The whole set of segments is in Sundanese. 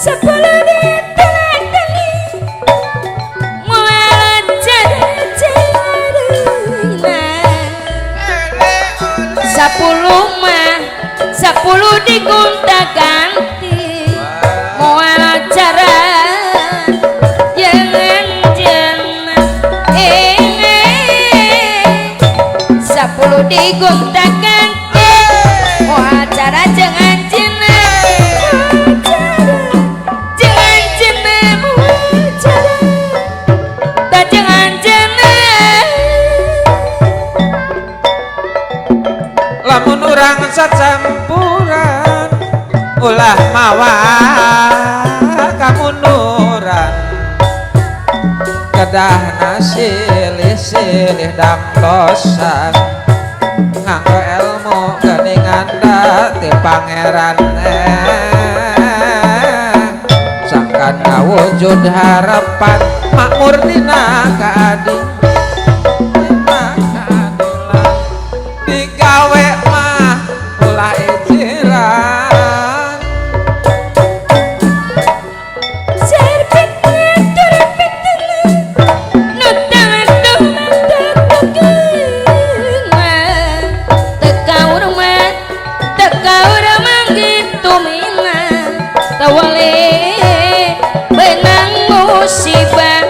10 ditelateni moal cara-carana 10 mah 10 digonta ganti moal cara jangan jangan 10 digonta ganti moal cara jangan jangan jangan jangan moal cara tak jangan jangan Lamun urang sacampuran ulah mawa kamunduran kedahna silih-silih dangtosan nganggo ilmu geningan ti pangeran sangkan ngawujud harapan makmur dina keadilan digawe mah ulah ijiran musibah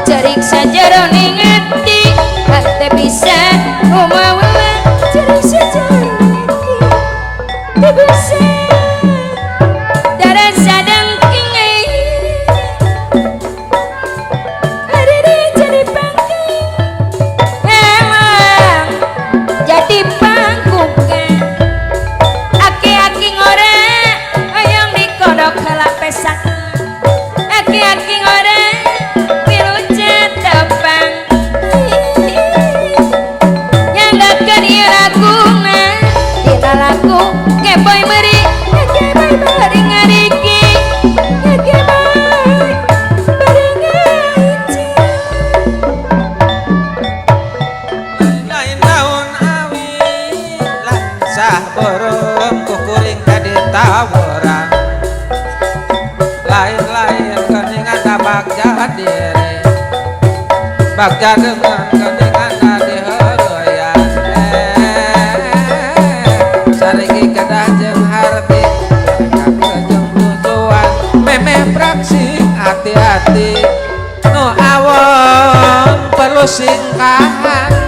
cerik sajaroning ati hate bisa umawa cerik sajaroning ati teu bisa darah sadang kingai arere jadi pangking emang jadi pangkukan aki-aki ngora hayang dikodok heula pesak aki-aki ngora milu tepang nyanggakeun ieu laguna dina lagu Geboy beri Geboy beri ngariki Geboy beri ngaji Lain daun awi lansah beureum kukuring tadi taworan lain-lain keningan da bagja diri bagja dengan keningan da diheureyan sariki kedah jeung harti kabeh jeung tujuan memeh praksi hati-hati nu awon perlu singkahan.